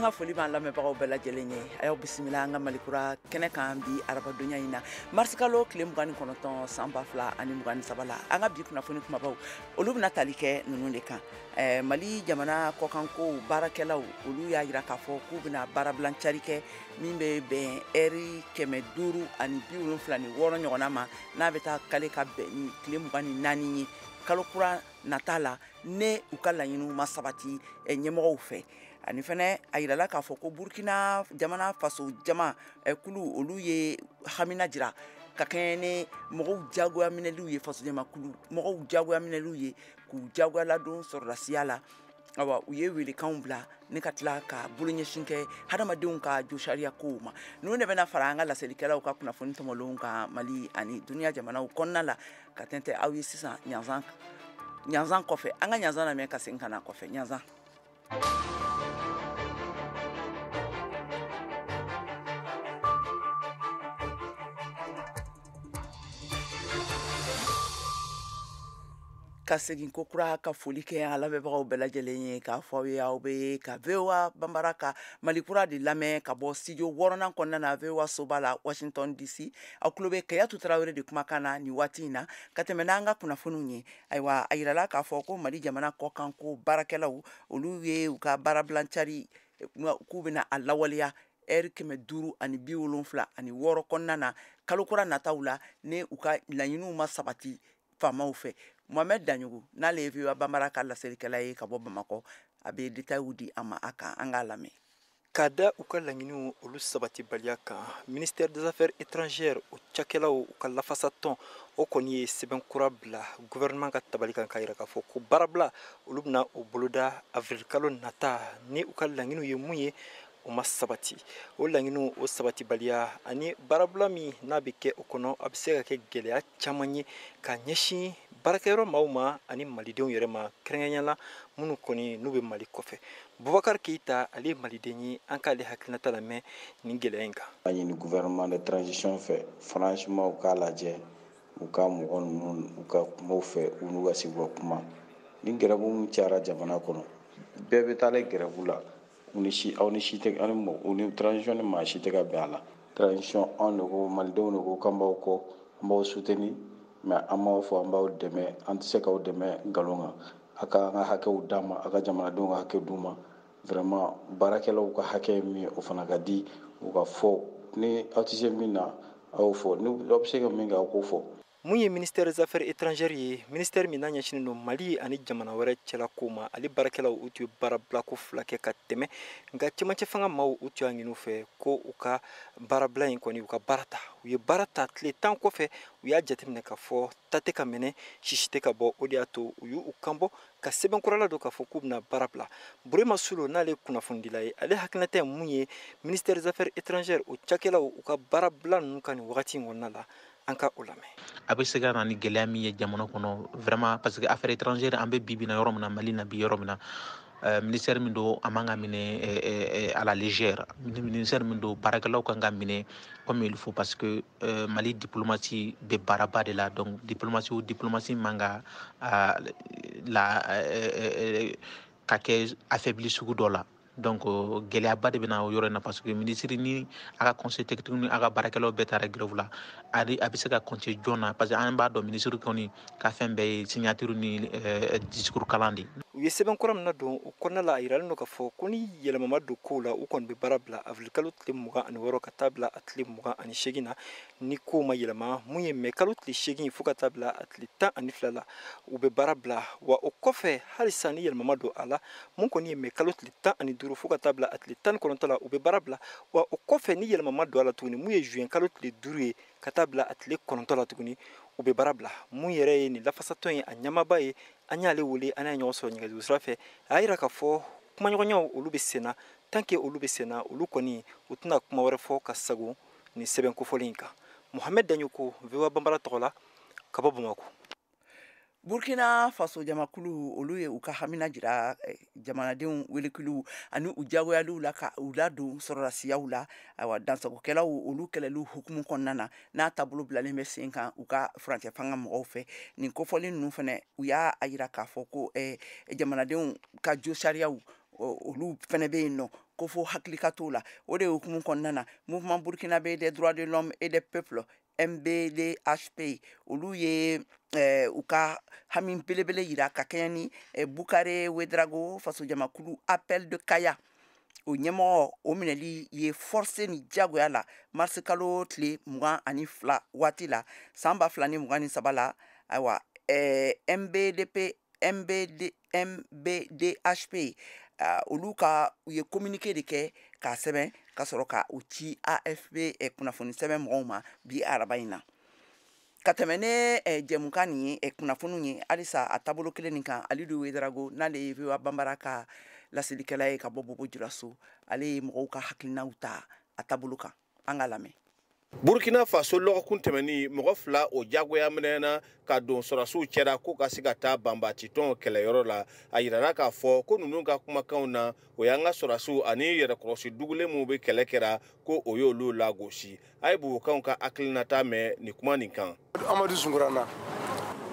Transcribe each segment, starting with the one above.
An ka foli b'an lamɛnbagaw bɛɛ lajɛlen ye. A y'aw bisimila an ka Malikura kɛnɛ kan bi arabadonya in na, marisikalo tile 29 san 2023 la. An ka bi kunnafoni kumabaw, olu bɛna tali kɛ ninnu de kan. Mali jamana kɔkanko baarakɛlaw, olu y'a jira k'a fɔ k'u bɛna baarabilan cari kɛ min bɛ bɛn ɛri 576 ɲɔgɔnna ma, n'a bɛ taa kale ka bɛn ni tile 24 ye kalo kura nata la, ne u ka laɲiniw ma sabati ɲɛmɔgɔw fɛ. Ani fɛnɛ a yirala k'a fɔ ko Burkina jamana faso jama kulu, olu ye hamina jira ka kɛɲɛ ni mɔgɔw jagoya minɛliw ye, faso jama kulu mɔgɔw jagoya minɛliw ye k'u jagoya ladon sɔrɔdasiya la. Awa, u ye welekanw bila ne ka tila ka boloɲɛsin kɛ hadamadenw ka josariya kow ma. Ninnu de bɛna fara an ka laselikɛlaw ka kunnafoni tɔmɔlenw kan Mali ani duniya jamanaw kɔnɔna la ka tɛntɛ aw ye sisan ɲanzan ɲanzan kɔfɛ. An ka ɲanzan lamɛn ka segin ka na kɔfɛ ɲanzan. Ka segin ko kura ka foli kɛ an lamɛnbagaw bɛɛ lajɛlen ye, k'a fɔ aw ye aw bɛ ka VOA Banbara ka Malikura de lamɛn ka bɔ studio 6nan kɔnɔna na, VOA soba la, Washington DC. Aw tulo bɛ Kayatu Tarawele de kumakan na nin waati in na ka tɛmɛ n'an ka kunnafoniw ye. Ayiwa, a yirala k'a fɔ ko Mali jamana kɔkan ko baarakɛlaw, olu ye u ka baarabilan cari k'u bɛna a lawaleya ɛri 576 kɔnɔna na kalo kura nataw la, ne u ka laɲiniw ma sabati faamaw fɛ. Mohamed Daɲogo, n'ale ye VOA Banbara ka laselikɛla ye ka bɔ Bamakɔ, a bɛ détails di an ma a kan, an k'a lamɛn. Ka da u ka laɲiniw olu sabatibaliya kan, ministère des Affaires étrangères o cakɛlaw u ka lafasatɔn o kɔni ye sɛbɛn kura bila gouvernement ka tabali kan, k'a yira k'a fɔ ko baarabila olu bɛna o boloda avril kalo nata ni u ka laɲiniw ye mun ye o ma sabati. O laɲiniw o sabatibaliya ani baarabila min n'a bɛ kɛ o kɔnɔ, a bɛ se ka kɛ gɛlɛya caman ye ka ɲɛsin baarakɛyɔrɔ maaw ma ani malidenw yɛrɛ ma, kɛrɛnkɛrɛnnenya la minnu kɔni n'u bɛ Mali kɔfɛ. Bubakari Keyita, ale ye maliden ye, an k'ale hakilinata lamɛn nin gɛlɛya in kan. A ɲini gouvernement de transition fɛ, franchement, u k'a lajɛ u ka mɔgɔ ninnu, u ka kumaw fɛ, u n'u ka sigi ka kuma. Ni grève min cayara jamana kɔnɔ, bɛɛ bɛ taa ale grève la, u ni si, aw ni si tɛ, aw ni mɔgɔ, u ni transition ni maa si tɛ ka bɛn a la. Transition, anw de ko, malidenw de ko k'an b'aw kɔ, an b'aw soutenir, mais an b'aw fɔ an b'aw dɛmɛ, an tɛ se k'aw dɛmɛ nkalon kan. A ka an ka hakɛw d'an ma, a ka jamanadenw ka hakɛ d'u ma. Vraiment, baarakɛlaw ka hakɛ ye min ye, o fana ka di u ka fɔ. Ni aw tɛ se min na, aw y'o fɔ. Ni aw bɛ se ka min kɛ, aw k'o fɔ. Mun ye ministère des Affaires étrangères ye, ministère min n'a ɲɛsinnen don Mali ani jamana wɛrɛ cɛla kow ma, ale baarakɛlaw u tun ye baarabilako 2 kɛ ka tɛmɛ, nka cɛmancɛ fanga maaw u tun y'a ɲini u fɛ ko u ka baarabila in kɔni u ka baara ta. U ye baara ta, tile 10 kɔfɛ u y'a jateminɛ k'a fɔ ta tɛ ka minɛ, sisi tɛ ka bɔ. O de y'a to u y'u kanbɔ ka sɛbɛn kurala don k'a fɔ k'u bɛna baara bila. Burema Sulo, n'ale ye kunnafonidila ye, ale hakilinata ye mun ye ministère des Affaires étrangères o cakɛlaw u ka baarabila ninnu kan nin wagati in kɔnɔna la, an ka o lamɛn. A bɛ se ka na ni gɛlɛya min ye jamana kɔnɔ vraiment, parce que affaires étrangères, an bɛ bi bi na yɔrɔ min na, Mali na bi yɔrɔ min na, ministère min don, a man ka minɛ à la légère. Ministère min don, baarakɛlaw kan ka minɛ comme il faut, parce que Mali diplomatie bɛ baaraba de la. Donc diplomatie o diplomatie man ka la ka kɛ affaibli sugu dɔ la. Donc gɛlɛyaba de bɛna o yɔrɔ in na, parce que ministre ni a ka conseil technique ni a ka baarakɛlaw bɛɛ taara grève la, a bɛ se ka compter jɔn na? Parce que an b'a dɔn ministre kɔni ka fɛn bɛɛ ye signature ni discours kalan de ye. U ye sɛbɛn kura min na don o kɔnɔna la, a yiralen don k'a fɔ ko ni yɛlɛma ma don kow la, u kɔni bɛ baara bila avril kalo tile 26 ka taa bila a tile 28 na. Ni kow ma yɛlɛma, mun ye mai kalo tile 8 fo ka taa bila a tile 12 la, u bɛ baara bila. Wa o kɔfɛ halisa ni yɛlɛma ma don a la, mun kɔni ye mai kalo tile 15 fo ka taa bila a tile 19 la, u bɛ baara bila. Wa o kɔfɛ ni yɛlɛma ma don a la tuguni, mun ye juin kalo tile 5 ye ka taa bila a tile 9 la tuguni, u bɛ baara bila. Mun yɛrɛ ye nin lafasatɔn ye, a ɲɛmaaba ye, an y'ale wele, an y'a ɲɔgɔn sɔrɔ nɛgɛjuru sira fɛ. A y'a yira k'a fɔ kumaɲɔgɔnyaw olu bɛ sen na, tant que olu bɛ sen na, olu kɔni u tɛna kuma wɛrɛ fɔ ka sago nin sɛbɛn kofɔlen in kan. Mohamed Daɲoko, VOA Banbara tɔgɔ la ka bɔ Bamakɔ. Burkina Faso jamakulu, olu ye u ka hamina jira jamanadenw welekiliw ani u jagoyaliw la ka u ladon sɔrɔdasiyaw la. Ayiwa, dansagokɛlaw olu kɛlɛliw hukumu kɔnɔna na, n'a taabolo bilalen bɛ sen kan u ka furancɛ fanga mɔgɔw fɛ. Nin kofɔlen ninnu fɛnɛ, u y'a yira k'a fɔ ko jamanadenw ka jo sariyaw olu fɛnɛ bɛ yen nɔ. Ko fo hakili ka t'o la. O de hukumu kɔnɔna na, Mouvement burkinabé des droits de l'homme et des peuples, MBDHP, olu ye u ka hami belebele yira ka kɛɲɛ ni Bukare Ouédraogo, fasojamakulu Appel de Kaya o ɲɛmɔgɔ, o minɛli ye forcé ni diyagoya la mars kalo tile 22 waati la san 2023 la. Ayiwa, MBDP MBD MBDHP olu ka u ye communiqué de kɛ k'a sɛbɛn ka sɔrɔ ka u ci AFP kunnafoni sɛbɛn mɔgɔw ma bi araba in na. Ka tɛmɛ ne jɛmukan nin ye, kunnafoniw ye halisa a taabolo kelen nin kan. Alidu Ouédraogo, n'ale ye VOA Banbara ka laselikɛla ye ka bɔ Bobo Julaso, ale ye mɔgɔw ka hakilinaw ta a taabolo kan. An ka lamɛn. Burkina Faso, lɔgɔkun tɛmɛni, mɔgɔ fila o jagoya minɛna ka don sɔrɔsiw cɛra ko ka se ka taa banbacitɔn kɛlɛyɔrɔ la. A yirara k'a fɔ ko ninnu ka kumakanw na, o y'an ka sɔrɔsiw ani yɛrɛkɔrɔsi dugulen minnu bɛ kɛlɛ kɛra, ko o y'olu lagosi. A ye bobokanw ka hakilinata mɛn nin kuma nin kan. Amadu Sunkurana,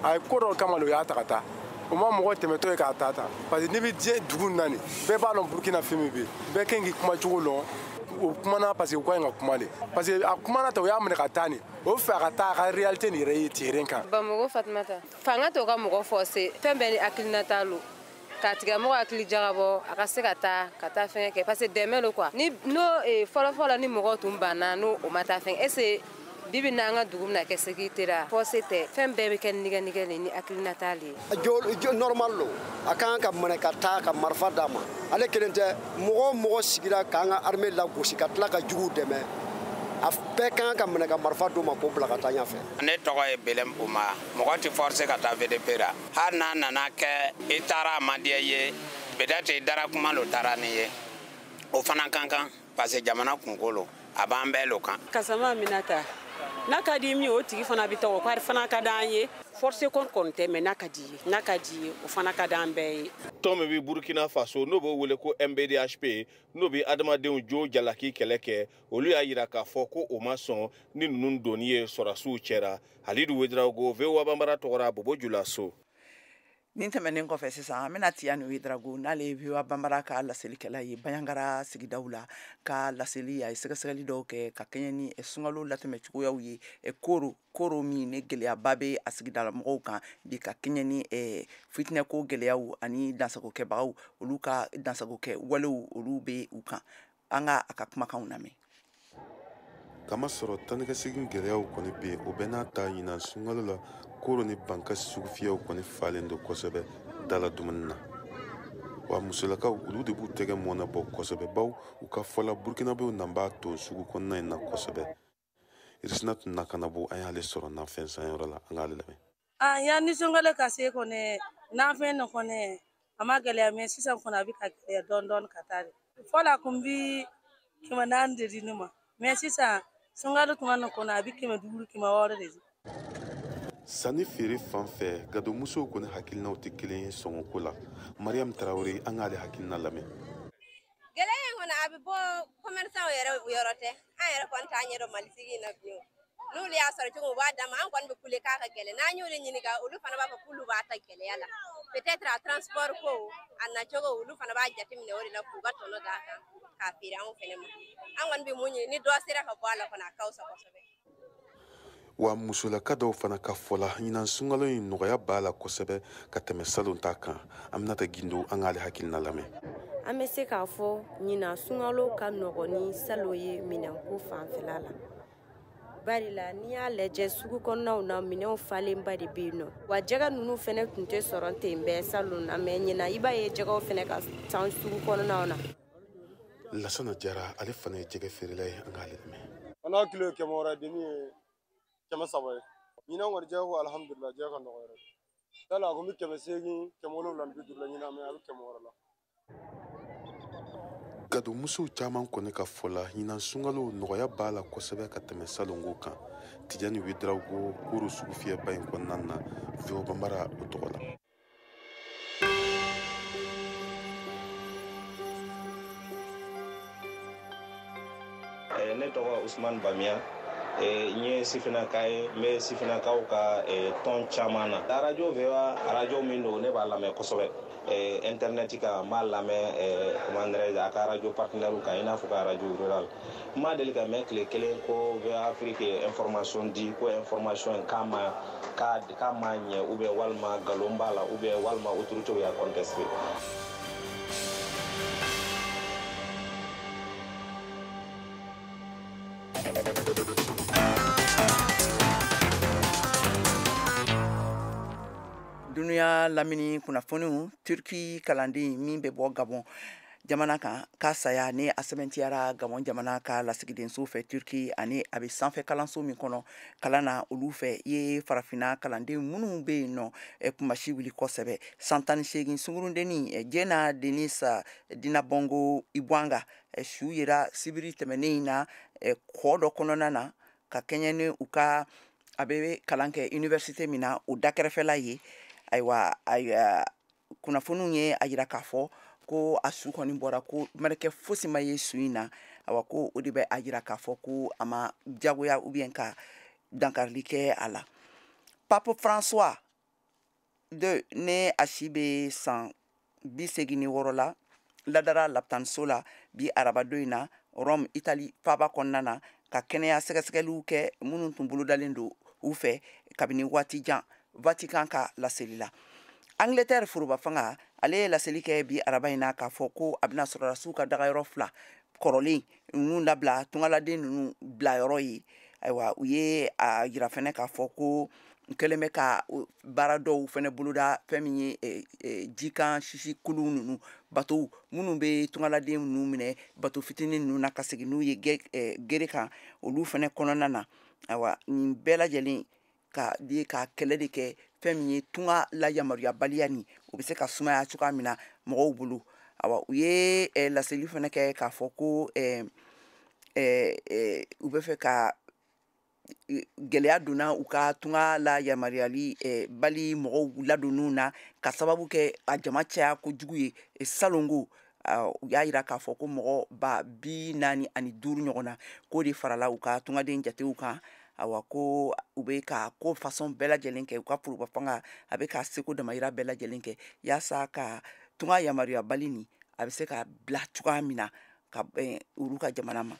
a ye ko dɔ kama le, o y'a ta ka taa. O ma mɔgɔ tɛmɛtɔ ye k'a ta ta, parce que n'i bɛ diɲɛ dugu naani bɛɛ b'a dɔn Burukina fɛn min bɛ yen, bɛɛ kan k'i kuma cogo lɔn. O kumana parce que u ka ɲi ka kuma de, parce que a kumana ta, o y'a minɛ ka taa nin o fɛ, a ka taa a ka réalité nin yɛrɛ ye terrain kan. Bamakɔ Fatumata, fanga t'o ka mɔgɔ forcer. Fɛn bɛɛ ni hakilinata lo, k'a tigilamɔgɔ hakili jagabɔ a ka se ka taa ka taa fɛngɛ kɛ, parce que dɛmɛ lo quoi. Ni n'o fɔlɔ fɔlɔ ni mɔgɔw tun banna, n'o o ma taa fɛn, est ce que bibi na an ka dugu bɛna kɛ sécurité la? Force tɛ, fɛn bɛɛ bɛ kɛ nigɛ nigɛ le ni hakilinata le ye. Normal lo, a kan ka minɛ ka taa ka marifa d'a ma. Ale kelen tɛ, mɔgɔ o mɔgɔ sigira k'an ka armée lagosi ka tila ka juguw dɛmɛ, a bɛɛ kan ka minɛ ka marifa d'u ma k'o bila ka taa ɲɛfɛ. Ne tɔgɔ ye Belem Uma. Mɔgɔ tɛ forcer ka taa VDP la. Hali n'a nana kɛ i taara, a man diya i ye, peut-être i dara kuma lo taara n'i ye, o fana kan kan, parce que jamana kunko lo, a b'an bɛɛ lo kan. Kasama Aminata, n'a ka di min ye, o tigi fana bɛ taa, o kari fana ka d'an ye. Force kɔni kɔni tɛ, mais n'a ka di ye, n'a ka di ye, o fana ka d'an bɛɛ ye. Tɔn min bɛ Burkina Faso, n'o b'o wele ko MBDHP, n'o bɛ adamadenw jo jalaki kɛlɛ kɛ, olu y'a yira k'a fɔ ko o ma sɔn ni ninnu donni ye sɔrɔsiw cɛra. Halidu Ouédraogo, VOA Banbara tɔgɔra, Bobo Julaso. Nin tɛmɛnen kɔfɛ, sisan an bɛna Tiyani Ouédraogo, n'ale ye VOA Banbara ka laselikɛla ye Banjagara sigidaw la, ka laseli. A ye sɛgɛsɛgɛli dɔw kɛ ka kɛɲɛ ni sunkalo latɛmɛ cogoyaw ye Koro. Koro min ni gɛlɛyaba bɛ a sigidala mɔgɔw kan bi, ka kɛɲɛ ni fitinɛko gɛlɛyaw ani dansagokɛbagaw, olu ka dansagokɛ walew olu bɛ u kan. An ka a ka kumakanw lamɛn. Kamasɔrɔ taanikasegin gɛlɛyaw kɔni bɛ yen, o bɛɛ n'a ta, ɲinan sunkalo la, Koro ni Bankasi sugufiyɛw kɔni falen don kosɛbɛ dala dumuni na. Wa musolakaw, olu de b'u tɛgɛ mɔnɛ bɔ kosɛbɛ, baw u ka fɔla, Burukinabew nan b'a ton sugu kɔnɔna in na kosɛbɛ. Irisina tun na kana bɔ, an y'ale sɔrɔ nafɛn sanyɔrɔ la. An k'ale lamɛn. Ah, yanni sunkalo ka se kɔni, nafɛn nin kɔni a ma gɛlɛya, mais sisan kɔni a bɛ ka gɛlɛya dɔɔni dɔɔni ka taa de. Fɔlɔ, a kun bi 400 de di ne ma, mais sisan sunkalo tuma nin kɔnɔ, a bɛ 500, 600 de di. Sanni feere fan fɛ, gadomusow kɔni hakilinaw tɛ kelen ye sɔngɔko la. Mariam Tarawele, an k'ale hakilina lamɛn. Gɛlɛya in kɔni, a bɛ bɔ commerçant yɛrɛ yɔrɔ tɛ, an yɛrɛ kɔni t'an ɲɛ dɔn Malisigi in na bilen. N'olu y'a sɔrɔ cogo min, u b'a d'an ma. An kɔni bɛ kule k'a ka gɛlɛn. N'an y'olu ɲininka, olu fana b'a fɔ k'olu b'a ta gɛlɛya la. Peut-être a transport ko a nacogo, olu fana b'a jateminɛ o de la k'u ka tɔnɔ d'a kan k'a feere anw fɛnɛ ma. An kɔni bɛ mun ɲini, ni dɔ sera ka bɔ a la kɔni, a ka fisa kosɛbɛ. Wa musolaka dɔw fana ka fɔ la, ɲinan sunkalo in nɔgɔya b'a la kosɛbɛ ka tɛmɛ salon ta kan. Aminata Gindo, an k'ale hakilina lamɛn. An bɛ se k'a fɔ ɲinan sunkalo ka nɔgɔn ni salon ye minɛnko fanfɛla la, bari la n'i y'a lajɛ sugu kɔnɔnaw na, minɛnw falenba de bɛ yen nɔ. Wa jɛgɛ ninnu fɛnɛ tun tɛ sɔrɔ ten bɛɛ salon na, mais ɲinan i b'a ye jɛgɛw fɛnɛ ka ca sugu kɔnɔnaw na. Lasana Jara, ale fana ye jɛgɛ feerela ye. An k'ale lamɛn. An n'a kilo ye 600 demi ye 300 ye. Ɲinan kɔni, jɛgɛ ko alihamudulila, jɛgɛ ka nɔgɔ yɛrɛ. Yala a kun bɛ 800, 750 la ɲinan, mais a bɛ 600 la. Gadomusow caman kɔni ka fɔ la, ɲinan sunkalo nɔgɔya b'a la kosɛbɛ ka tɛmɛ salongo kan. Tijani Ouédraogo, Koro sugufiyɛba in kɔnɔna na, VOA Banbara o tɔgɔ la. Ne tɔgɔ Usman Bamiya, n ye sifinnaka ye, n bɛ sifinnakaw ka tɔn caman na. Arajo VOA, arajo min don, ne b'a lamɛn kosɛbɛ. internet kan, n b'a lamɛn comment dirais-je a ka radio partenaire kan, i n'a fɔ ka radio rural. N ma deli ka mɛn tile kelen ko VOA Afrique ye information di, ko information k'a ma k'a ma ɲɛ ou bien walima nkalon b'a la ou bien walima autorité y'a contesté. Dunuya lamini kunnafoniw. Turki kalanden min bɛ bɔ Gabon jamana kan k'a saya ni a sɛbɛntiyara Gabon jamana ka lasigidenso fɛ Turki, ani a bɛ sanfɛ kalanso min kɔnɔ kalan na olu fɛ, ye farafinna kalanden minnu bɛ yen nɔ kumasi wuli kosɛbɛ. San 18 sunkurundennin Jena Denis Dinabongo Ibwanga su yera sibiri tɛmɛnen in na kɔ dɔ kɔnɔna na ka kɛɲɛ ni u ka a bɛ kalan kɛ université min na o dakɛrɛfɛla ye. Ayiwa, kunnafoniw ye a yira k'a fɔ ko a su kɔni bɔra, ko mɛrɛkɛ fosi ma ye su in na. Awa, ko o de bɛ a yira k'a fɔ ko a ma jagoya ou bien ka dankarili kɛ a la. Pape François de ne a si bɛ san 86 la, ladara lapitaniso la bi arabadon in na Rome, Italie faaba kɔnɔna na, ka kɛnɛya sɛgɛsɛgɛliw kɛ minnu tun bolodalen don u fɛ kabini waati jan, Vatican ka laseli la. Angleterre foroba fanga, ale ye laseli kɛ bi araba in na k'a fɔ ko a bɛna sɔrɔdasiw ka dagayɔrɔ fila kɔrɔlen ninnu labila tungaladen ninnu bilayɔrɔ ye. Ayiwa, u ye a yira fɛnɛ k'a fɔ ko u kɛlen bɛ ka baara dɔw fɛnɛ boloda, fɛn min ye jikan sisi kulu ninnu, bateau minnu bɛ tungaladen ninnu minɛ bateau fitinin ninnu na ka segin n'u ye gere kan olu fɛnɛ kɔnɔna na. Ayiwa, nin bɛɛ lajɛlen ka di ka kɛlɛ de kɛ fɛn min ye tunga la yamaruyabaliya nin, o bɛ se ka sumaya cogoya min na mɔgɔw bolo. Awa, u ye laseli fɛnɛ kɛ k'a fɔ ko u bɛ fɛ ka gɛlɛya donna u ka tunga la yamaruyali bali mɔgɔw ladonniw na ka sababu kɛ a jama caya kojugu ye salongo. U y'a yira k'a fɔ ko mɔgɔ 45,000 ɲɔgɔn na k'o de farala u ka tungaden jatew kan. Awa, ko u bɛ ka ko façon bɛɛ lajɛlen kɛ, u ka foroba fanga a bɛ ka seko damayira bɛɛ lajɛlen kɛ yaasa ka tunga yamaruyabali nin a bɛ se ka bila cogoya min na ka bɛn olu ka jamana ma.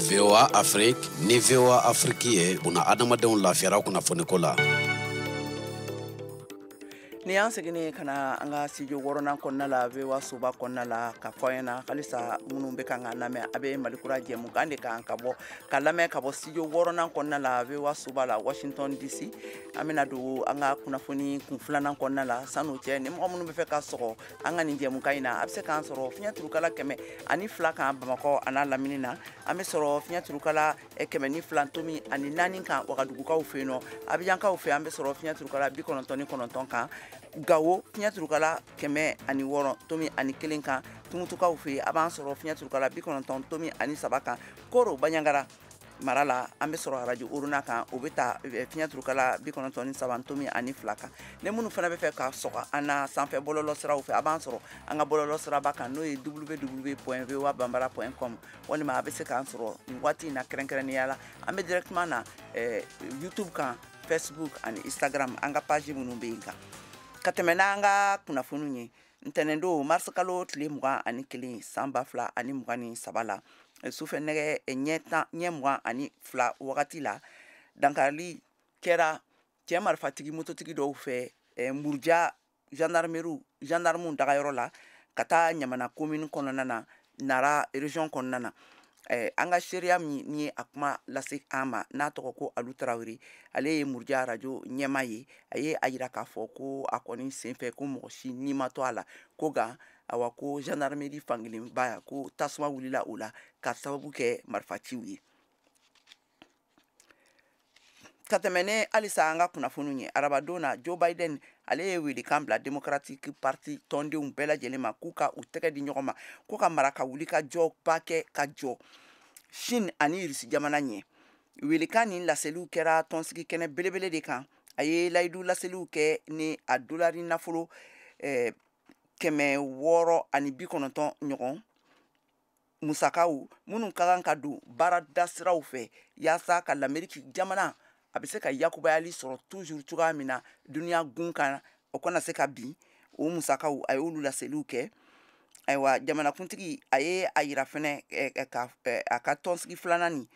VOA Afrique ni VOA Afrique ye buna adamadenw lafiyara kunnafoniko la. Ni y'an seginne ka na an ka studio wɔɔrɔnan kɔnɔna la, VOA soba kɔnɔna la, ka fɔ an ɲɛna halisa minnu bɛ kan ka lamɛn, a bɛ Malikura jɛmukan de kan ka bɔ ka lamɛn ka bɔ studio wɔɔrɔnan kɔnɔna la, VOA soba la, Washington DC. An bɛna don an ka kunnafoni kun filanan kɔnɔna la. San'o cɛ, ni mɔgɔ minnu bɛ fɛ ka sɔgɔ an ka nin jɛmukan in na, a bɛ se k'an sɔrɔ fiɲɛ turukala 102 kan Bamakɔ a n'a lamini na. An bɛ sɔrɔ fiɲɛ turukala 102.4 kan Wagadugukaw fɛ yen nɔ. Abijankaw fɛ, an bɛ sɔrɔ fiɲɛ turukala 99 kan. Gawo, fiɲɛ turukala 106.1 kan. Tumutukaw fɛ yen, a b'an sɔrɔ fiɲɛ turukala 90.3 kan. Koro Baɲangara, mara la, an bɛ sɔrɔ arajo Oruna kan, o bɛ ta fiɲɛ turukala 93.2 kan. Ni minnu fana bɛ fɛ ka sɔgɔ an na sanfɛ bɔlɔlɔ siraw fɛ, a b'an sɔrɔ an ka bɔlɔlɔ siraba kan, n'o ye www.voabambara.com, walima a bɛ se k'an sɔrɔ nin waati in na kɛrɛnkɛrɛnnenya la, an bɛ directement na YouTube kan, Facebook ani Instagram, an ka page minnu bɛ yen kan. Ka tɛmɛ n'an ka kunnafoniw ye, ntɛnɛndon mars kalo tile 21 san 2023 la, sufɛ nɛgɛ ɲɛ 22 wagati la, dankarili kɛra cɛ marifatigi mototigi dɔw fɛ Muruja gendarmerie gendarmew dagayɔrɔ la ka taa Ɲamana commune kɔnɔna na, Nara région kɔnɔna na. An ka seereya min ye a kuma lase an ma, n'a tɔgɔ ko Alu Tarawele, ale ye Muruja arajo ɲɛma ye, a ye a yira k'a fɔ ko a kɔni senfɛ ko mɔgɔ si ni ma to a la, ko nka awa ko gendarmerie fankelenba ko tasuma wulila o la ka sababu kɛ marifaciw ye. Ka tɛmɛ ne halisa an ka kunnafoniw ye, arabadon na Joe Biden ale ye welekan bila Democratic Party tɔndenw bɛɛ lajɛlen ma k'u ka u tɛgɛ di ɲɔgɔn ma, ko ka mara ka wuli ka jɔba kɛ ka jɔ Chine ani Russie jamana ɲɛ. Welekan nin laseliw kɛra tɔnsigi kɛnɛ belebele de kan. A ye layidu laseliw kɛ ni a dolari nafolo 690 ɲɔgɔn musakaw minnu ka kan ka don baarada siraw fɛ, yaasa ka l'Amérique jamana a bɛ se ka yakubayali sɔrɔ toujours cogoya min na duniya gun kan, o kana se ka bin. O musakaw a y'olu laseliw kɛ. Ayiwa, jamanakuntigi a ye a yira fɛnɛ ka a ka tɔnsigi filanan nin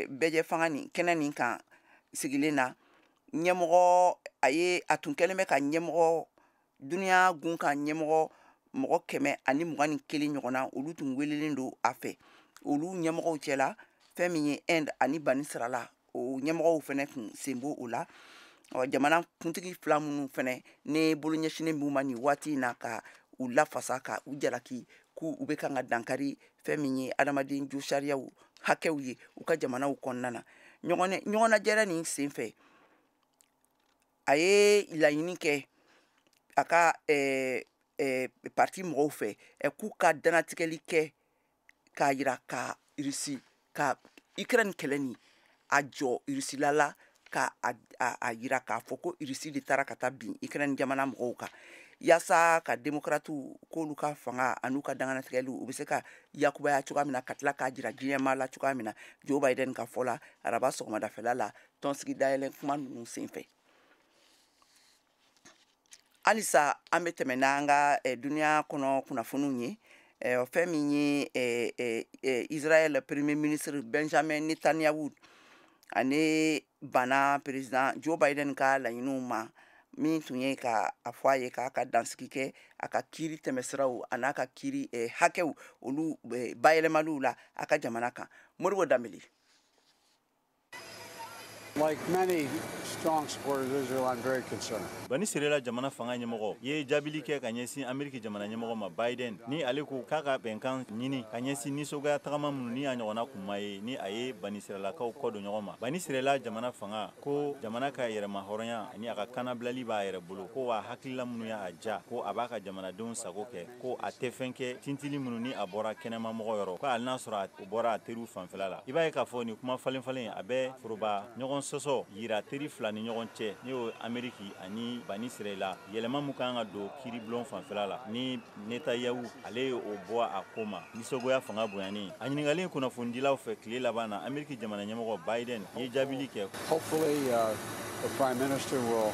bɛɛjɛ fanga nin kɛnɛ nin kan sigilen na, ɲɛmɔgɔ a ye a tun kɛlen bɛ ka ɲɛmɔgɔ duniya gun kan ɲɛmɔgɔ mɔgɔ 121 ɲɔgɔnna, olu tun welelen don a fɛ. Olu ɲɛmɔgɔw cɛla fɛn min ye Inde ani Banisirala, o ɲɛmɔgɔw fɛnɛ tun sen b'o o la. Jamana kuntigi fila minnu fɛnɛ ne bolo ɲɛsinnen b'u ma nin waati in na ka u lafasa ka u jalaki k'u u bɛ kan ka dankari fɛn min ye adamaden jo sariyaw hakɛw ye u ka jamanaw kɔnɔna na. Ɲɔgɔnnajɛrɛ nin senfɛ, a ye laɲini kɛ a ka parti mɔgɔw fɛ k'u ka dannatigɛli kɛ k'a yira ka Russie ka Ukraine kɛlɛ nin a jɔ Russie la, ka a yira k'a fɔ ko Russie de taara ka taa bin Ukraine jamana mɔgɔw kan, yaasa ka démocrates k'olu ka fanga an'u ka dangatigɛliw u bɛ se ka yakubaya cogoya min na, ka tila k'a jira diɲɛmaa la cogoya min na. Joe Biden ka fɔ la, araba sɔgɔmadafɛla la, tɔnsigi dayɛlɛ kuma ninnu senfɛ. Halisa an bɛ tɛmɛ n'an ka duniya kɔnɔ kunnafoniw ye. Fɛn min ye Israël premier ministre Benjamin Netanyahu, ale banna président Joe Biden ka laɲiniw ma, min tun ye ka a fɔ a ye k'a ka dansigi kɛ a ka kiiri tɛmɛsiraw a n'a ka kiiri hakɛw olu bayɛlɛmaliw la a ka jamana kan. Modibo Danbele. Like many strong supporters of Israel, I'm very concerned. Bani Sirela jamana fanga ɲɛmɔgɔ ye jaabili kɛ ka ɲɛsin Ameriki jamana ɲɛmɔgɔ ma Biden, ni ale ko k'a ka bɛnkan ɲini ka ɲɛsin nisɔngoya tagama minnu ni a ɲɔgɔnna kun ma ye, ni a ye Bani Sirelakaw kɔ don ɲɔgɔn ma. Bani Sirela jamana fanga ko jamana ka yɛrɛma hɔrɔnya ani a ka kanabilali b'a yɛrɛ bolo, ko wa hakilila minnu y'a ja, ko a b'a ka jamanadenw sago kɛ, ko a tɛ fɛn kɛ tintili minnu ni a bɔra kɛnɛma mɔgɔ yɔrɔ, ko hali n'a sɔrɔ o bɔra a teriw fanfɛla la. I b'a ye k'a fɔ nin kuma falen falen a bɛ foroba ɲɔgɔn sɔsɔ yira teri fila ni ɲɔgɔn cɛ, ni o Ameriki ani Bani Sirela. Yɛlɛma mun kan ka don kiiribulon fanfɛla la, ni Netanyahu ale ye o bɔ a ko ma, nisɔngoya fanga bonyani. A ɲininkalen kunnafonidilaw fɛ tile laban na, Ameriki jamana ɲɛmɔgɔ Biden ye jaabili kɛ. Hopefully, the Prime Minister will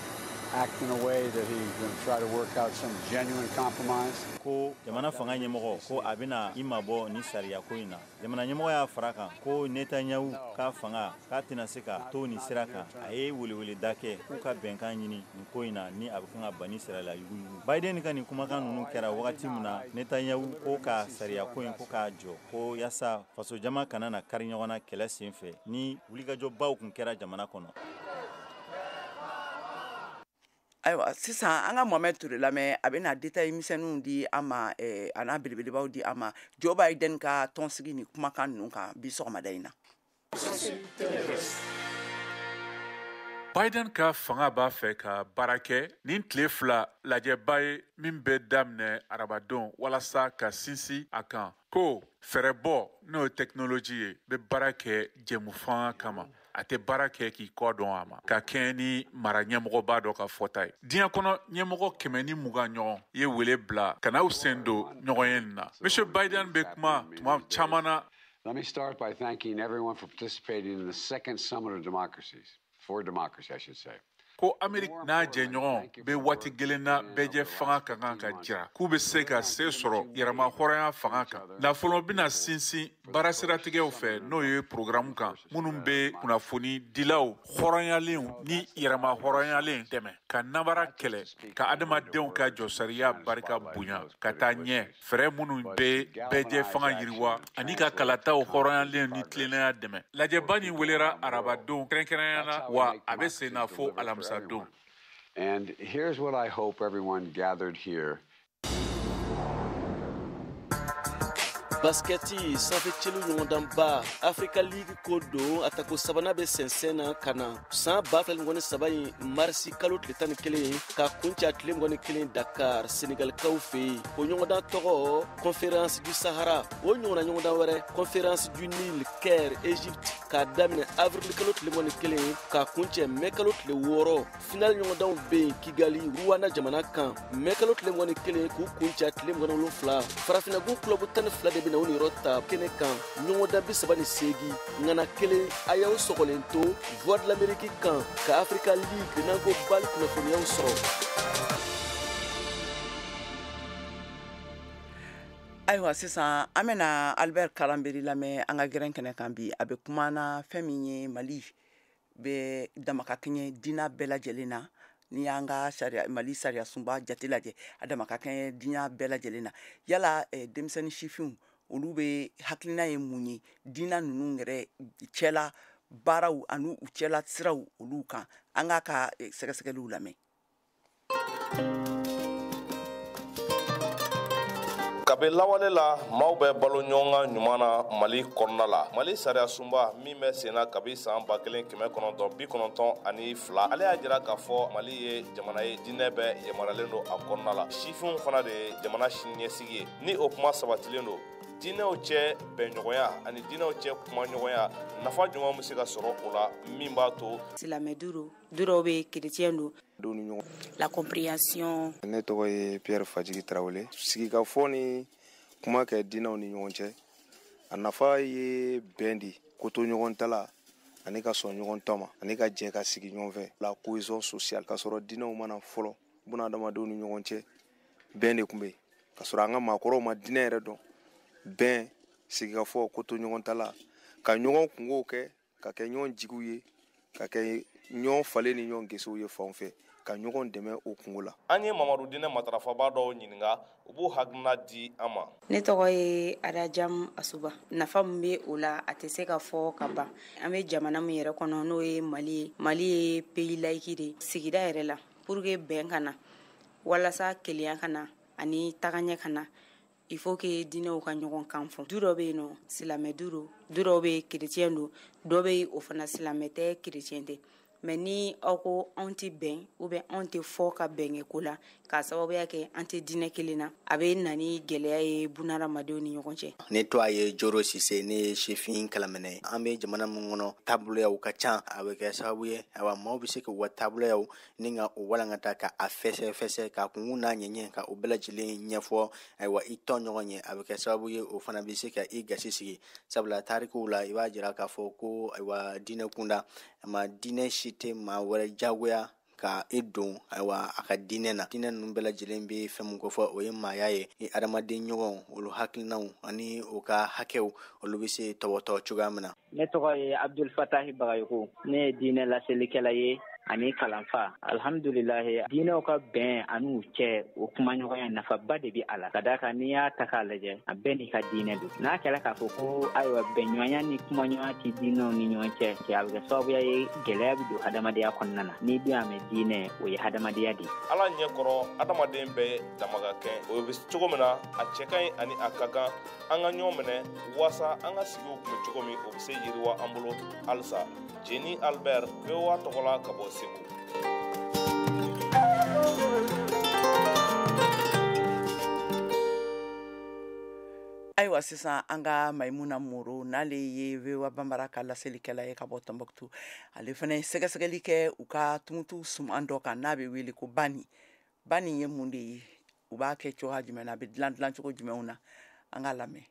act in a way that he's going to try to work out some genuine compromise. Ko jamana fanga ɲɛmɔgɔ ko a bɛna i mabɔ ni sariya ko in na. Jamana ɲɛmɔgɔ y'a fara kan ko Netanyahu ka fanga k'a tɛna se ka to nin sira kan. A ye weleweleda kɛ k'u ka bɛnkan ɲini nin ko in na, ni a bɛ kan ka Bani Sirala yuguyugu. Biden ka nin kumakan ninnu kɛra wagati min na Netanyahu ko ka sariya ko in ko k'a jɔ, ko yaasa fasojama kana na kari ɲɔgɔn na kɛlɛ sen fɛ, ni wulikajɔbaw kun kɛra jamana kɔnɔ. Ayiwa, sisan an ka Mohamed Ture lamɛn, a bɛna détail misɛnninw di an ma, a n'a belebelebaw di an ma Joe Biden ka tɔnsigi ni kumakan ninnu kan bi sɔgɔmada in na. Biden ka fanga b'a fɛ ka baara kɛ nin tile 2 lajɛba ye min bɛ daminɛ arabadon walasa ka sinsin a kan ko fɛɛrɛbɔ n'o ye tɛkinoloji ye bɛ baara kɛ jɛmufanga kama, a tɛ baara kɛ k'i kɔ dɔn a ma, ka kɛɲɛ ni mara ɲɛmɔgɔba dɔ ka fɔta ye. Diɲɛ kɔnɔ ɲɛmɔgɔ 120 ɲɔgɔn ye wele bila ka n'aw sen don ɲɔgɔn ye nin na. Monsieur Biden bɛ kuma tuma caman na. Let me start by thanking everyone for participating in the second summit of democracies, for democracy, I should say. Ko Amerique n'a jɛɲɔgɔn bɛ waati gɛlɛn na, bɛɛjɛ fanga ka kan ka jira k'u bɛ se ka se sɔrɔ yɛrɛma hɔrɔnya fanga kan. Nafolo bɛna sinsin baara siratigɛw fɛ, n'o ye programme kan minnu bɛ kunnafoni dilaw hɔrɔnyalenw ni yɛrɛma hɔrɔnyalen dɛmɛ ka nabara kɛlɛ, ka adamadenw ka jɔsariya barika bonya ka taa ɲɛ, fɛɛrɛ minnu bɛ bɛɛjɛ fanga yiriwa ani ka kalataw hɔrɔnyalen ni tilennenya dɛmɛ. Lajɛba nin welera arabadon kɛrɛnkɛrɛnnenya la, wa a bɛ sen na fo alamisa. And here's what I hope everyone gathered here. Basketi sanfɛ celu ɲɔgɔndanba Africa League ko don a tako sabanan bɛ sɛnsɛn na ka na san 2023 in marisi kalo tile 11 ka kuncɛ tile 21 Dakar Senegalikaw fɛ yen. O ɲɔgɔndan tɔgɔ Conférence du Sahara. O ɲɔgɔnna ɲɔgɔndan wɛrɛ Conférence du Nil Caire Egypte k'a daminɛ avril kalo tile 21 k'a kuncɛ mai kalo tile 6. Final ɲɔgɔndanw bɛ yen Kigali Rwanda jamana kan mai kalo tile 21 k'u kuncɛ tile 27. Farafinnagun club 12 de bɛna o niyɔrɔ ta kɛnɛ kan ɲɔgɔndan 38 ŋana kelen. A y'aw sɔgɔlen to Voix de l'Amérique kan ka Africa League n'an ko bali kunnafoniyaw sɔrɔ. Ayiwa, sisan an bɛna Albert Kalanberi lamɛn an ka gɛrɛn kɛnɛ kan bi. A bɛ kuma na fɛn min ye Mali bɛ damakakɛɲɛ diinɛ bɛɛ lajɛlen na. N'i y'an ka sariya, Mali sariya sunba jate lajɛ, a damakakɛɲɛ diinɛ bɛɛ lajɛlen na. Yala denmisɛnnin sifinw olu bɛ hakilina ye mun ye diinɛ ninnu yɛrɛ cɛla baaraw ani u cɛla siraw olu kan? An k'a ka sɛgɛsɛgɛliw lamɛn. Kabi lawale la, maaw bɛ balo ɲɔgɔn kan ɲuman na Mali kɔnɔna la. Mali sariya sunba min bɛ sen na kabi san 1992, ale y'a jira k'a fɔ Mali ye jamana ye diinɛ bɛɛ yamaruyalen don a kɔnɔna la. Sifinw fana de ye jamana siniɲɛsigi ye. Ni o kuma sabatilen don, diinɛw cɛ bɛnɲɔgɔnya ani diinɛw cɛ kumaɲɔgɔnya, nafa jumɛn bɛ se ka sɔrɔ o la min b'a to silamɛ du dɔw bɛ chrétien don. La compréhension. Ne tɔgɔ ye Pierre Fajigi Tarawele. Sigikafɔ ni kuma kɛ diinɛw ni ɲɔgɔn cɛ, a nafa ye bɛn di, koto ɲɔgɔn ta la ani ka sɔn ɲɔgɔn ta ma ani ka jɛ ka sigi ɲɔgɔn fɛ, la cohésion sociale. Ka sɔrɔ diinɛw mana fɔlɔ bunadamadenw ni ɲɔgɔn cɛ, bɛn de tun bɛ yen. Ka sɔrɔ an ka maakɔrɔw ma diinɛ yɛrɛ dɔn, bɛn, sigikafɔ, koto ɲɔgɔn ta la, ka ɲɔgɔn kungow kɛ, ka kɛ ɲɔgɔn jigiw ye, ka kɛ ɲɔgɔn falen ni ɲɔgɔn gesew ye fanw fɛ, ka ɲɔgɔn dɛmɛ o kungo la. An ye Mamadu Diinɛ matarafaba dɔw ɲininka, u b'u hakilina di an ma. Ne tɔgɔ ye Adajam Asuba. Nafa min bɛ o la, a tɛ se ka fɔ ka ban. An bɛ jamana min yɛrɛ kɔnɔ n'o ye Mali ye, Mali ye pays laïque de ye. Sigida yɛrɛ la, pour que bɛn ka na, walasa kelenya ka na ani tagaɲɛ ka na, il faut que diinɛw ka ɲɔgɔn kan fɔ. Du dɔ bɛ yen nɔ silamɛ du don, du dɔw bɛ yen chrétien don, dɔ bɛ yen o fana silamɛ tɛ chrétien tɛ. Mais ni aw ko anw tɛ bɛn ou bien anw tɛ fɔ ka bɛn kɛ ko la k'a sababuya kɛ an tɛ diinɛ kelen na, a bɛ na ni gɛlɛya ye bunahadamadenw ni ɲɔgɔn cɛ. Ne tɔgɔ ye Joro Sise, ne ye sifin kalamɛnɛ ye. An bɛ jamana min kɔnɔ, taaboloyaw ka ca, a bɛ kɛ sababu ye ayiwa maaw bɛ se k'u ka taaboloyaw ni ka o walankata ka a fɛsɛ ka kunkun n'a ɲɛɲɛ ka o bɛɛ lajɛlen ɲɛfɔ ayiwa i tɔ ɲɔgɔn ye. A bɛ kɛ sababu ye o fana bɛ se ka i gasi sigi, sabula tarikuw la i b'a jira k'a fɔ ko ayiwa diinɛ kunda ma diinɛ si tɛ maa wɛrɛ jagoya ka e don ayiwa a ka diinɛ na. Diinɛ ninnu bɛɛ lajɛlen bɛ fɛn min kofɔ, o ye maaya ye, ni adamaden ɲɔgɔn olu hakilinaw ani u ka hakɛw olu bɛ se tɔbɔtɔ cogoya min na. Ne tɔgɔ ye Abdul Fatahi Bagayoko, ne ye diinɛ laselikɛla ye ani kalanfa. Alhamdulilahi, diinɛw ka bɛn an'u cɛ o kumaɲɔgɔnya nafaba de bɛ a la, ka d'a kan n'i y'a ta k'a lajɛ a bɛɛ n'i ka diinɛ don. N'a kɛra k'a fɔ ko ayiwa bɛnɲɔgɔnya ni kumaɲɔgɔnya tɛ diinɛw ni ɲɔgɔn cɛ, a bɛ kɛ sababuya ye gɛlɛya bɛ don hadamadenya kɔnɔna na. N'i dun y'a mɛn diinɛ, o ye hadamadenya de ye. Ala ɲɛ kɔrɔ, adamaden bɛɛ dama ka kɛ o bɛ cogo min na, a cɛ ka ɲi ani a ka kan an ka ɲɔgɔn minɛ waasa an ka sigiw kun bɛ cogo min, o bɛ se yiriwa an bolo halisa. Jeni Albert, VOA tɔgɔ la ka bɔ Segu. Ayiwa, sisan an ka Maimuna Moro, n'ale ye VOA Banbara ka laselikɛla ye ka bɔ Tɔnbɔkutu, ale fana ye sɛgɛsɛgɛli kɛ u ka Tumutu suman dɔ kan n'a bɛ wele ko bani. Bani ye mun de ye? U b'a kɛ cogoya jumɛn na? A bɛ dilan dilancogo jumɛnw na? An k'a lamɛn.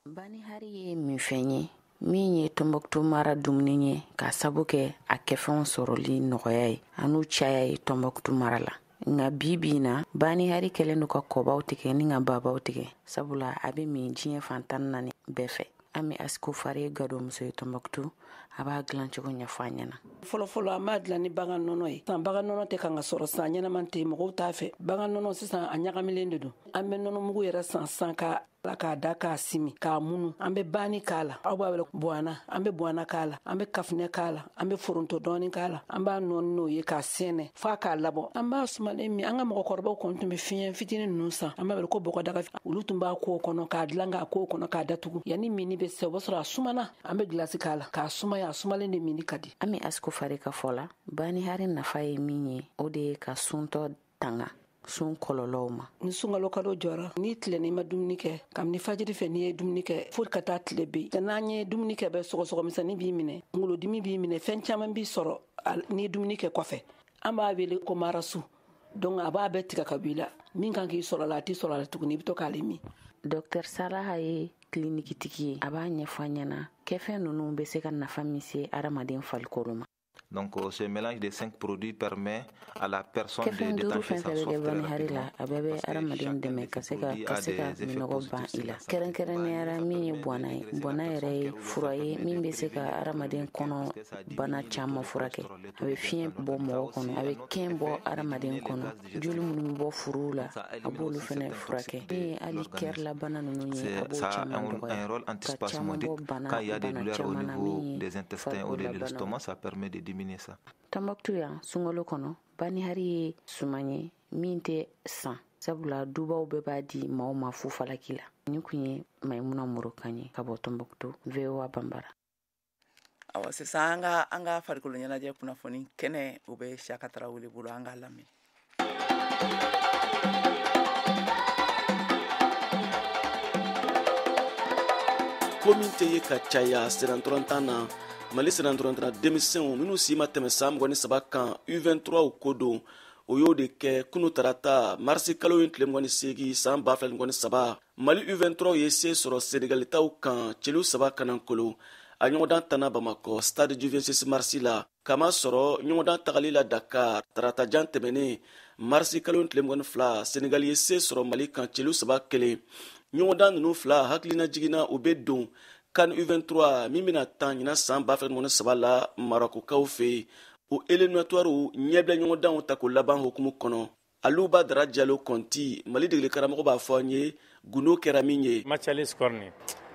Bani hari ye minfɛn ye min ye Tɔnbɔkutu mara dumuni ye, k'a sabu kɛ a kɛfɛnw sɔrɔli nɔgɔya ye an'u caya ye Tɔnbɔkutu mara la. Nka bi bi in na, bani hari kɛlen don ka kɔbaw tigɛ ni ka babaw tigɛ, sabula a bɛ min diɲɛ fan 14 bɛɛ fɛ. Ami Asiko Fari ye gadonmuso ye Tɔnbɔkutu. A b'a dilancogo ɲɛfɔ an ɲɛna. Fɔlɔfɔlɔ, an b'a dilan ni bagan nɔnɔ ye. San bagan nɔnɔ tɛ kan ka sɔrɔ, san ɲɛnaman tɛ, mɔgɔw t'a fɛ bagan nɔnɔ. Sisan a ɲagamilen de don. An bɛ nɔnɔmugu yɛrɛ san san ka la k'a da k'a simi k'a munu. An bɛ bani k'a la, aw b'a wele buwana. An bɛ buwana k'a la, an bɛ kafinɛ k'a la, an bɛ foronto dɔɔni k'a la. An b'a nɔɔni n'o ye k'a sɛnɛ f'a k'a labɔ. An b'a sumalen min. An ka mɔgɔkɔrɔbaw kɔni tun bɛ fiɲɛ fitinin ninnu san, an b'a wele ko bɔgɔdaga. Olu tun b'a k'o kɔnɔ k'a dilan, k'a k'o kɔnɔ k'a datugu. Yanni mini bɛ se, o b'a sɔrɔ a sumana. An bɛ gilasi k'a la k'a sumaya. A sumalen de mini ka di. Ami Asiko Fari ka fɔ la, bani hari nafa ye min ye, o de ye ka suntɔ tanga sun kɔlɔlɔw ma. Ni sunkalo kalo jɔra, ni tilenna, i ma dumuni kɛ, kabini fajiri fɛ n'i ye dumuni kɛ fo ka taa tile ben, n'an ye dumuni kɛ bɛ, sɔgɔsɔgɔmisɛnnin b'i minɛ, kunkolodimi b'i minɛ, fɛn caman b'i sɔrɔ n'i ye dumuni kɛ kɔfɛ. An b'a wele ko marasu. Donc a b'a bɛɛ tigɛ ka bɔ i la. Min kan k'i sɔrɔ la, a t'i sɔrɔ a la tuguni, i bɛ to k'ale min. Dɔktɛr Salaha ye kilinikitigi ye. A b'a ɲɛfɔ an ɲɛna kɛfɛn ninnu bɛ se ka nafa min se adamaden farikolo ma. Donc ce mélange de cinq produits permet à la personne de Kɛfɛn duuru d'étancher fɛn sa fɛn bɛ soif kɛ très bani hari la, rapidement. a bɛɛ bɛ adamaden dɛmɛ ka se ka minɔgɔ ban i la, kɛrɛnkɛrɛnnenya la min ye bɔnna ye. Bɔnna yɛrɛ ye fura ye min bɛ se ka adamaden kɔnɔ bana caman furakɛ. A bɛ fiɲɛ bɔ mɔgɔ kɔnɔ, a bɛ kɛn bɔ adamaden kɔnɔ, joli minnu bɛ bɔ furuw la, a b'olu fɛnɛ furakɛ. Min ye hali kɛrilabana ninnu ye, a b'o Ça a caman un dɔgɔya rôle ka caman antispasmodique. bɔ bana Quand il y a des bana douleurs au caman na niveau min ye des intestins ou de farikololabanaw. l'estomac, ça permet de diminuer ça. Tɔnbɔkutu yan, sunkalo kɔnɔ, banihari ye suman ye min tɛ san, sabula dubaw bɛɛ b'a di maaw ma fufalaki la. Nin kun ye Maimuna Morokan ye ka bɔ Tɔnbɔkutu, VOA Banbara. Awa, sisan an ka farikolo ɲɛnajɛ kunnafoni kɛnɛ, o bɛ Siyaka Tarawele bolo. An k'a lamɛn. Ko min tɛ ye ka caya sennantolatan na, Mali sennantolatan denmisɛnw minnu si ma tɛmɛ san 23 kan, U23 ko don, o y'o de kɛ kunu tarata, marisi kalo ye tile 28, san 2023. Mali U23 ye se sɔrɔ Senegalitaw kan celu 3-0. A ɲɔgɔndan tanna Bamakɔ Stade du 26 marsi la, kama sɔrɔ ɲɔgɔndan tagali la Dakar taratajan tɛmɛnen, marisi kalo tile 22, Senegali ye se sɔrɔ Mali kan celu 3-1. Ɲɔgɔndan ninnu fila hakilina jiginna, u bɛ don CAN U23 min bɛna tan ɲinan san 2023 la Marɔkukaw fɛ yen, o éliminatoire ɲɛbila ɲɔgɔndanw ta k'o laban hukumu kɔnɔ. Aluba Dara Jalo Kɔnti, Mali degeli karamɔgɔ, b'a fɔ an ye gundo kɛra min ye. Match aller score nin,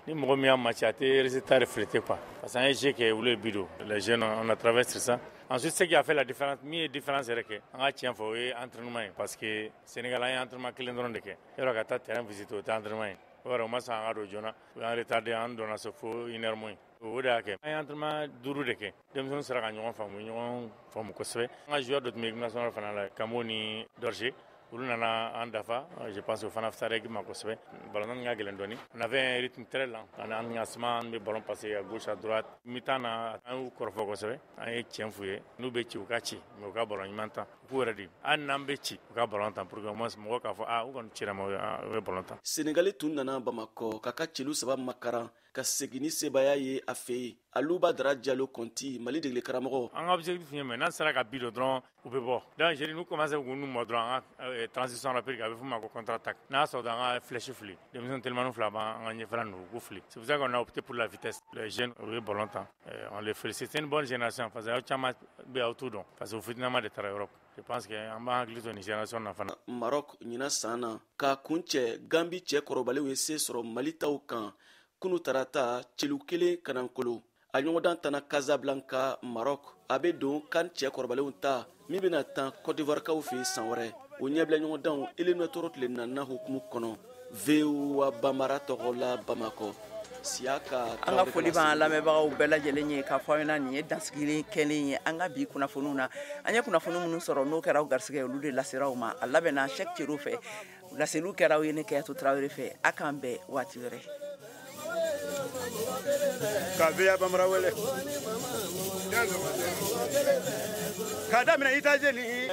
ni mɔgɔ min y'a match, a tɛ résultat reflété quoi, parce que an ye jeu kɛ, olu ye but don. Les jeunes, on a travaillé sur ça. Ensuite, ce qui a fait la différence, min ye différence yɛrɛ kɛ, an ka tiɲɛ fɔ, o ye entraînement ye, parce que Sénégal, an ye entraînement kelen dɔrɔn de kɛ. Yɔrɔ ka taa terrain visiter, o tɛ entraînement ye. O yɔrɔ o ma sɔn an ka don joona, u y'an retardé, an donna so fo une heure moins. O de y'a kɛ an ye entraînement duuru de kɛ. Denmisɛnninw sera ka ɲɔgɔn faamu, ɲɔgɔn faamu kosɛbɛ. An ka joueur dɔ tun bɛ équipe nationale fana la, Kamo ni Dorje, olu nana an dafa. Je pense o fana fisayara équipe ma kosɛbɛ. Ballon ka gɛlɛn dɔɔni, on avait un rythme très lent. An ka suma, an bɛ ballon passer à gauche, à droite. Mi-temps na, an y'u kɔrɔfɔ kosɛbɛ. An ye tiɲɛ f'u ye, n'u bɛ ci, u ka ci, mais u ka ballon ɲuman tan, u k'u yɛrɛ di. Hali n'an bɛ ci, u ka ballon tan pour que au moins mɔgɔw k'a fɔ ah, u kɔni cira, ma u ye ballon tan. Senegali tun nana Bamakɔ k'a ka celu saba makaran ka segin ni sebaya ye a fɛ yen. Aluba Dara Jalo Kɔnti, Mali degeli karamɔgɔ. An ka objectif ye mais n'an sera ka but don dɔrɔn, u bɛ bɔ donc n'u commencé k'u nu mɔ dɔrɔn, an ka transition rapide, a bɛ f'o ma ko contre attaque. N'a sɔrɔ an ka flèche fili, denmisɛnnin telimani fila b'an ka ɲɛfɛla ninnu, u k'u fili. C'est pour ça qu'on a opté pour la vitesse. Les jeunes, u ye ballon tan, on les félicite, c'est une bonne génération, parce que aw caman bɛ aw t'u dɔn, parce que u fitinama de taara Europe. Je pense que an b'an hakili to nin génération na fana. Maroc ɲinan san na k'a kuncɛ, Gambi cɛ kɔrɔbalenw ye se sɔrɔ Mali taw kan kunu tarata celu 1-0. A ɲɔgɔndan tana Casablanca, Maroc. A bɛ don CAN cɛ kɔrɔbalenw ta min bɛna tan Côte d'Ivoirekaw fɛ san wɛrɛ, o ɲɛbila ɲɔgɔndanw éliminatoire tile naaninan hukumu kɔnɔ. VOA Bamara tɔgɔ la, Bamakɔ. Siyaka. An ka foli b'an lamɛnbagaw bɛɛ lajɛlen ye k'a fɔ aw ɲɛna nin ye dansigili kɛlen ye an ka bi kunnafoniw na. An ye kunnafoni minnu sɔrɔ, n'o kɛra aw garisɛgɛ, olu de lasera aw ma. A labɛnna Cheick Cero fɛ, laseliw kɛra aw ye ne Kɛyatu Tarawele fɛ. A k'an bɛn waati wɛrɛ. Ka VOA Bambara wele k'a daminɛ États-Unis.